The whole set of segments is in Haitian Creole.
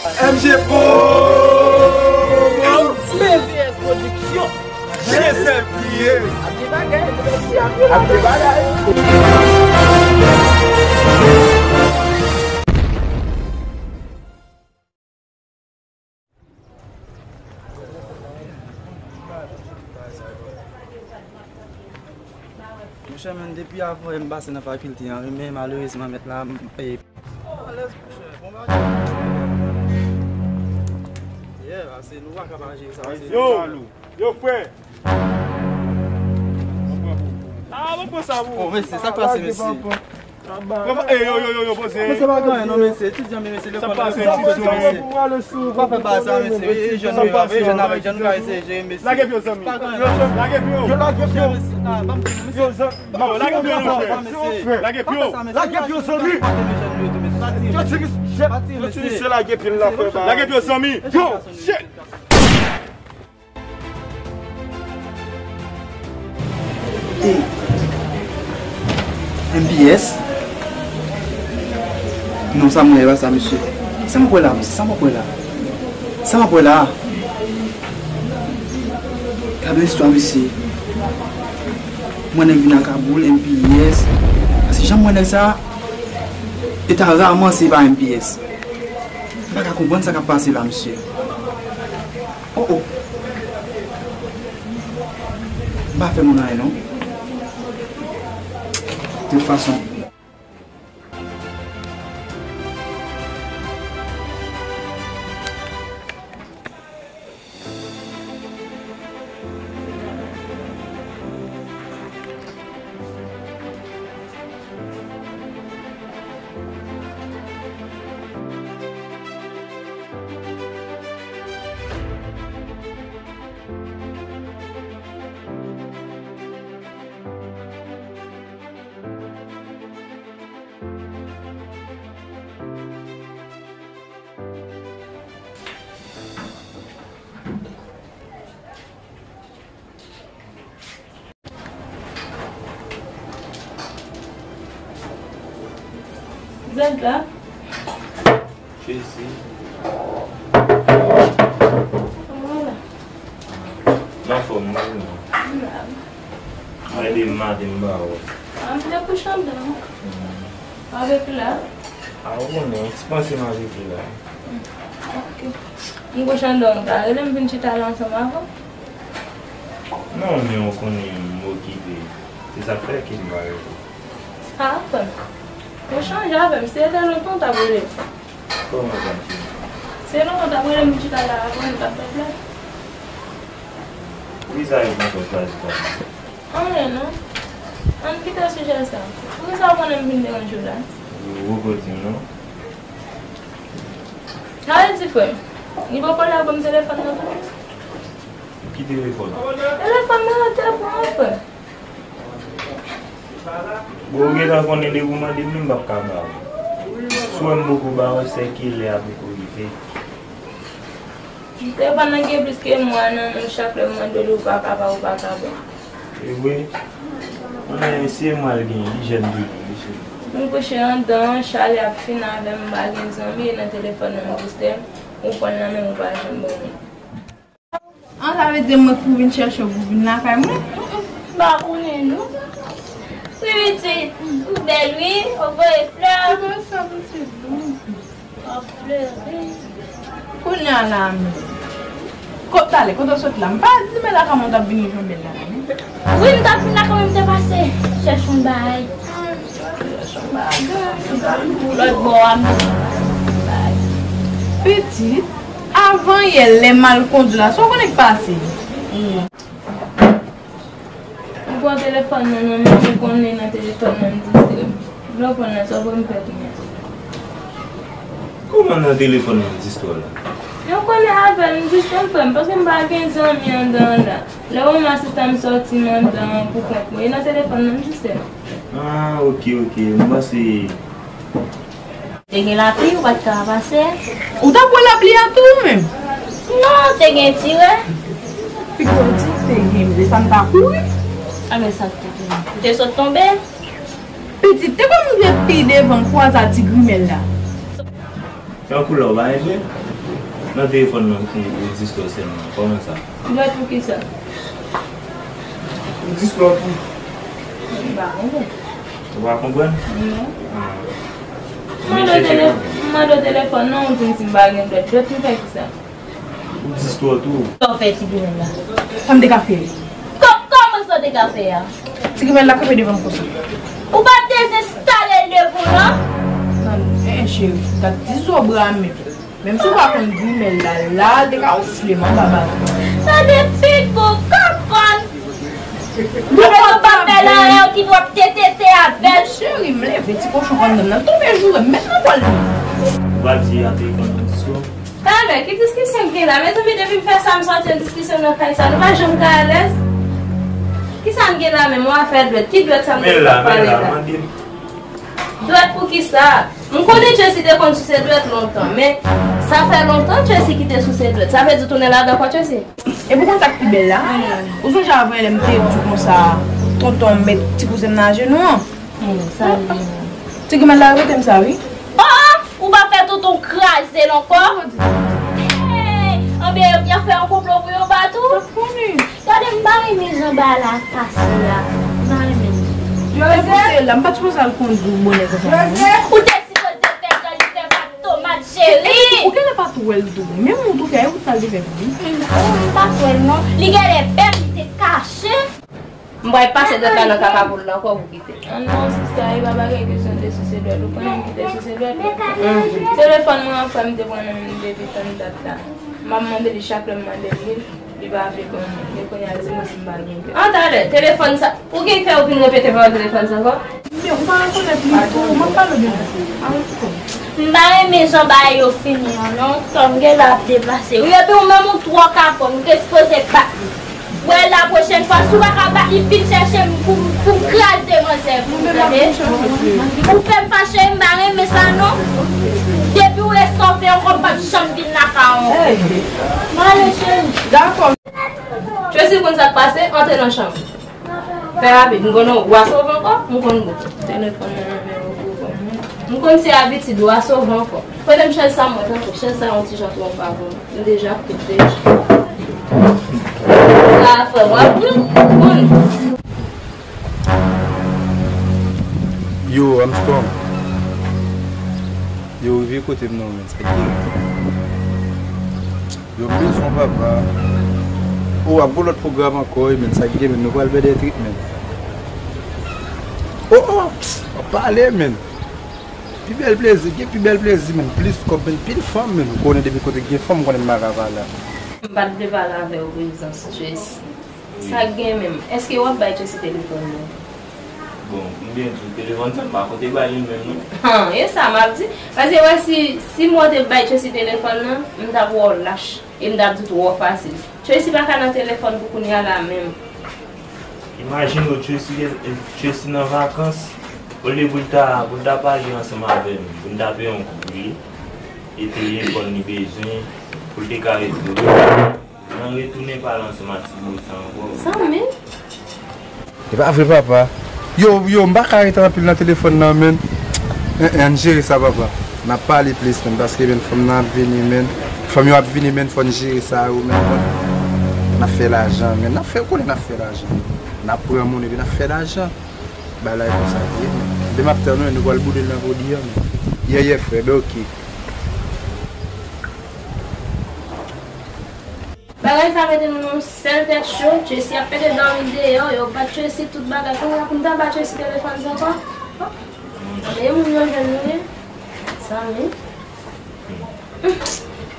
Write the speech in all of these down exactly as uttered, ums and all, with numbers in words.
M G Pro! Haiti M V S Production! Jesèl Priye! Ap gen bagay, ap gen bagay! Monchè, men depi avan m pase nan fakilte an, wi, men malerezman, mèt la, m, e, alèz, monchè, bon bagay. Yeah, pase nou pa ka pa jere sa, pase yo, nou pa lou. Yo, frè! Ah, mwen pran sa pou ou. Oh, mesye, sa k pase, mesye? Yo, yo, yo, yo, yo, poze. Mesye, pa gen anyen non, mesye. Etidyan, mesye, lekòl, mesye. Sa pase, etidyan. Pa fè bagay sa, mesye. E, e, jèn yo, e, jèn avèk jèn, nou ka eseye jere, mesye. Lage pye w, zanmi. Pa gen anyen. Lage pye w. Yo, lage pye w. Mesye, ah, ban m, mesye. Yo, zanmi. Lage pye w, mesye. Lage pye w. Lage pye w, zanmi. Yo, ti misye, yo, ti misye lage pye l la, frè, ba. Lage pye w, zanmi. Yo, shit. Hey, M P S? Non, sa m wè, e pa sa, mesye. Sa m ap wè la, mesye? Sa m ap wè la? Sa m ap wè la? Gade yon istwa, mesye. Mwen nèg vin ak Kaboul, M P S. Paske jan m wè nèg sa, e ta raman se pa M P S. M pa ka konprann sa k ap pase la, mesye. Oh, oh. M pa fè moun anyen, non. De tout fason. Zèt la. Jezi. Kòman w la? M anfòm, wi, non. M la. Mwen de maten m pa wè. A, m te kouche anndan. Hmm. Avèk la? A, ou konnen, ti panse m avèk li la. Hmm, ok. M kouche anndan, ou ta rele m vin chita la ansanm avè w? Non, men ou konnen m okipe. Se sa k fè ke m pa rele w. A, frè m. Ou chanje avè m. Si se te lontan, w t ap rele m. Kòman sa, cheri? Si se lontan, w t ap rele m vin chita la avè w, nou t ap fè plè. Poukisa yo pran sòs la di sa? Anyen non. Ann kite sijè sa. Poukisa w konnen m vin deranje w la? Ou poko di m non. Sa vle di frè m, li poko la ban m telefòn nan tou? Ki telefòn? Telefòn nan te pran frè m. Bon, ou gentan konnen depi w mande m li, m p ap ka ba ou. Swa m poko ba ou, se kilè a poko rive. Telefòn nan gen plis ke mwa nan men w, chak lè m mande w li, ou pa ka ba, ou pa ka ba. E vre? Men se mwa l genyen, li jèn toujou, li jèn. M kouche anndan, chalè ap fin avè m, m pa gen zanmi, e nan telefòn nan m distrè m, ou pran l nan men m, ou pa janm ban mwen. An, sa vle di mwen pou vin chèche w, pou vin lakay mwen? M pa konnen non. Wi, pitit, ou bèl wi, ou voye flè. Ki bèl sa, pitit, non? Kounye a la, men. Kot, talè, kote w sot la? M pa di men la kòman w t ap vini jwenn bèl la, non? Wi, m t ap vin la kanmenm, m te pase chèche yon bagay. Lòt bò a, m te pase yon bagay. Pitit, avan yè, lè m al kondwi la, sa w konnen k pase? M pran telefòn nan nan men w, ou konnen nan telefòn nan m distrè m. Lè w pran nan sa w vle m fè kounye a? Kòman nan telefòn nan m distrè w la? Yo konnen avè l, m distrè m frè m, paske m pa gen zanmi anndan an la. Lè w wè m asistan m sòti m anndan an pou kont mwen, e nan telefòn nan m distrè m. Ah, ok, ok, m panse Te gen lapli, ou pa t ka pase. Ou t ap wè lapli a tou ou menm? Non, te gen ti rè. Piga w di te gen, men sa m pa kouri. A men sa k te gen. Ou te sot tonbe? Pitit, te konn rive pi devan kwaza ti grimèl la. Tankou lè w pa enjwe? Nan telefòn nan ou, ou distò sèlman. Kòman sa? Dwèt pou kisa? Ou distò tou. M pa konprann. Ou pa konprann? Non. Ah. M mande w telefòn nan, ou di m si m pa gen dwèt. Dwèt m fè kisa? Ou distò tou. Sa w fè ti grenn la? Sa m te ka fè? Kò-, kòman sa w te ka fè a? Ti grenn la kanpe devan m konsa. Ou pa t dezenstale l devan w non? Nan, en, en, cheri, gad ti zo bra m. Menm si w pa konn grimèl la, la, l te ka wonfle m anba ballon. Tande pipo, konprann. Ou konn pa fè la, ki w ap tetete avè l. Cheri, m leve, ti kochon anndan m nan, l tonbe joure m, menm nan bòl li. Ou pa di a telefòn pou ti zo. Talè, ki diskisyon k gen la? Mezanmi, depi m fè sa, m sòti an diskisyon nan kay sa. Nou pa janm ka alèz. Kisa n gen la menm? Yon afè dwèt. Ki dwèt sa m te pale la? Dwèt pou kisa? M konnen Tracy te konn souse dwèt lontan, men sa fè lontan Tracy kite souse dwèt. Sa vle di w tounen ladan kò Tracy? Epi w konn sa k pi bèl la? Ou sonje avan yè lè m te di w konsa, tonton m met ti kouzen m nan ajenou an? Hmm, sa vle di. Ti granmèt la repete m sa, wi. Oh, oh, ou pa fè tonton w kraze l ankò? Hey, anben, y ap fè yon konplo pou yo bat ou? Gade, m pa renmen jan bagay la pase a. M pa renmen l. Joseph! Ekoute la, m pa t sipoze al kondui w bonè konsa non. Ou te sipoze fè jan li fè bat tomat cheri. Ou genlè pa t wè l tou. Menm ou tou fè, e wout sa l te fè pou li. M pa t wè l non. Li genlè bèl, li te kache. M pral pase dwèt la nan kaka poul la ankò pou kite. Ah non, sista, e pa bagay kesyon de souse dwèt. Ou konnen m kite souse dwèt? Telefòn mwen an, frè m te pran nan men m depi tann dat la. M ap mande li chak lè m mande li, li pa vle ban mwen. Men kounye a l di mwen si m pa gen kè. An talè, telefòn sa, ou gen kè ou vin repete pawòl telefòn sa ankò? Men ou pa rekonèt li tou, m ap pale de li. M pa renmen jan bagay yo fini an non. Tòm genlè ap deplase wi. Epi ou menm ou twò kapon, ou te sipoze bat li. Wè la pwochèn fwa, si w pa ka bat li, vin chèche m pou, pou m kraze manzè pou ou, tande? Ou fè m fache, m pa renmen sa non. Depi w estonpe ankò, m p ap janm vin lakay ou ankò. M ale cheri. Dakò. Tracy konn sa k pase, antre nan chanm. Fè rapid, m konn w a sove ankò, m konn gou. Telefòn nan nan men w pou kòm. M konn se abitid w a sove ankò. Kote m chèz sa mwen tankou, chèz sa yon ti jan twò pa bon. M deja koute. Sa frè m, w ap konn. Yo, Armstrong. Yo, rive kote m nan, men, sa k gen. Yo, m bezwen w papa. O, ap gon lòt pwogram ankò wi, men, sa k gen, men, nou pral pèdi trip, men. O, o, w ap pale, men. Pi bèl plezi, gen pi bèl plezi, men, plis kòb, men, pil fanm, men, ou konnen depi kote gen fanm, ou konnen m pa ka pale. M pa t vle pale avè w prezans Tracy. Sa k gen menm? Èske w ap bay Tracy telefòn nan? Bon, m byen di w, telefòn sa m pa konte bay li l menm non. Han, e sa m ap di. Paske wè si, si m wè w te bay Tracy telefòn nan, m t ap wè w lach. E m t ap di w twò fasil. Tracy pa ka nan telefòn pou kounye a la menm. Imajine w Tracy, Tracy nan vakans, olye pou l ta, pou l ta pale ansanm avè m, pou n ta peye yon kou pou li, e telefòn li bezwen, pou l te ka retounen. Nan retounen pale ansanm ak ti bout sa ankò. Sa menm? E pa vre papa. Yo, yo, m pa ka rete anpil nan telefòn nan, men. En, en, ann jere sa, papa. N ap pale plis, men, paske, men, fanm nan ap vini, men. Fanm yo ap vini, men, fò n jere sa, yo, men, bon. N ap fè lajan, men. N ap fè, ou konnen n ap fè lajan. N ap pran moun, epi n ap fè lajan. Bagay la e konsa li ye, men. Demen m ap tann, men, nou pral boude l nan podi a, men. Yè, yè, frè, ben, oke. Bagay sa mete nou nan yon sèl tèt cho. Tracy ap pete dòmi deyò, yo bat Tracy tout bagay. Kounye a pou n ta ba Tracy telefòn sa ankò? Tande moun yo jwenn nou ye. Sa menm.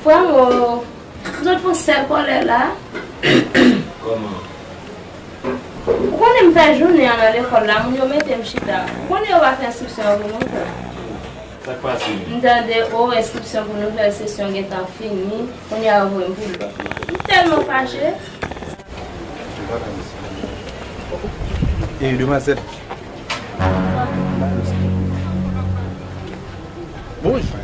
Frè m, o, m sot fon sèl kòlè la. Kòman? Ou konnen m fè jounen an nan lekòl la, moun yo mete m chita. Ou konnen yo pa fè enskripsyon an pou nou fè. Sa k pase menm? M tande, o, enskripsyon pou nouvèl sesyon gentan fini. Kounye a yo voye m pou lòt. M tèlman fache. E, demwazèl. Bonjou.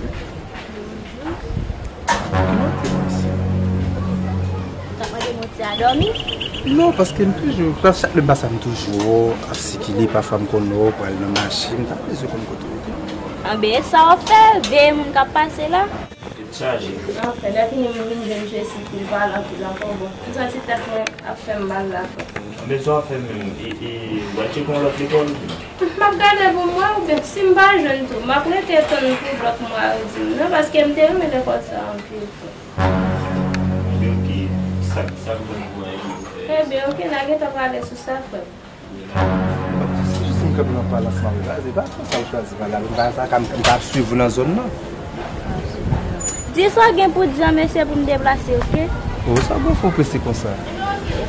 Ou t ap mande m yon ti a dòmi? Non, paske m toujou, chak lè m pase a, m toujou ap sikile, pafwa m konn wè w pral nan mache, m t ap bezwen konn kote w ye. Anben, e sa w ap fè, veye moun k ap pase la? Chaje. Anfen, lè fini m vin jwenn Jesi pou l pale anpil ankò, bon. M santi tèt mwen ap fè m mal la, frè. Men sa w ap fè menm, e, e, w al tcheke yon lòt lekòl? M ap gade pou m wè, oubyen si m pa jwenn tou, m ap rete tann pou lòt mwa yo di m nan, paske m te renmen lekòl sa a anpil, frè. Ebyen, oke, sa, sa k bon pou mwen, oke. Ebyen, oke, n a gentan pale sou sa, frè. Se jis m kanpe nan pale ansanm avè w la, se pa konsa ou chwazi pale avè m, m pa sa ka, m pa ap swiv ou nan zòn nan. Di sa w gen pou di an, mesye, pou m deplase, oke? O, sa w gen fè w prese konsa?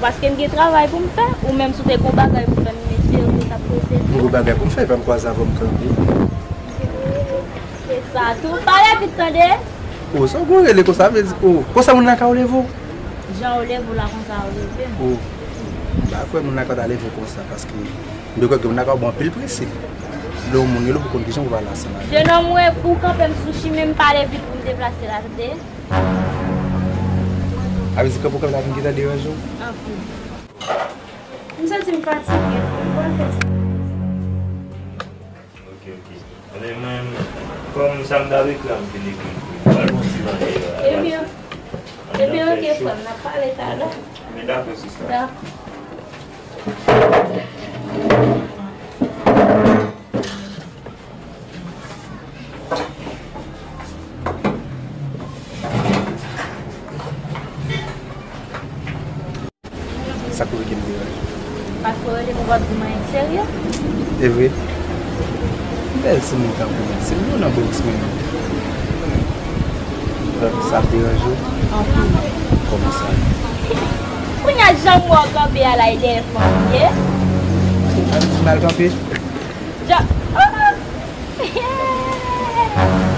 Paske m gen travay pou m fè, ou menm si w te gen yon bagay pou fè m, m espere w t ap prese tou. M gen bagay pou m fè, pa m kwaze avè w m kanpe. Se sa tou. Pale vit, tande. O, sa w gen rele konsa, vle di, o, konsa moun nan ka w leve w? Jan w leve w la, konsa w leve m. O, m pa kwè moun nan ka ta leve w konsa, paske m te kwè ke moun nan ka w gen anpil prese. Lè yon moun rele w pou konn kijan pou pale ansanm avè l. Jenòm, ou kanpe m sou chimen, m pale vit pou m deplase la, tande. A vle di kanpe w kanpe la vin gentan deranje w? Anpil. M santi m fatige, m pral fè ti. Oke, oke. Ebyen, mwen, kòm sa m ta reklam te depi, m pral pran ti manje a. Ebyen, ebyen, oke, frè m, n ap pale talè. Men dakò, sista. Dakò. Sa k rive m deyò a? Paske w rele m, ou p ap di m anyen serye. E vre? Bèl timoun tankou mwen, se nou nan boks mwen. Sa ap deranje w? Anpil. Kòman sa? Kounye a, jan m wè w kanpe a la, e dèyè fanmi ye? Sa vle di m al kanpe? Ja-, oh!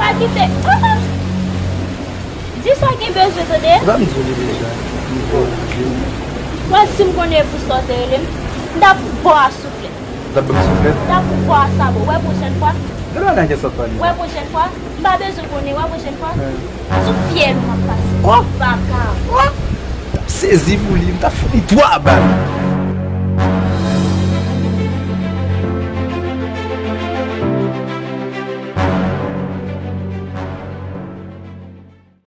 Pa kite. Oh! Di sa w gen bezwen, tande? Ban m di w li deja. Bon, si m konnen e pou sa w te rele m, m t ap ba w a souflèt. W t ap ban m souflèt? M t ap ba w a sabo. Wè pwochèn fwa. Gade nan kè sa w pale. Wè pwochèn fwa. M pa bezwen konnen. Wè pwochèn fwa. Sou fyèl ou m ap pase. Oh! Baka. Oh! M t ap sezi pou li. M t ap fout li twa bal.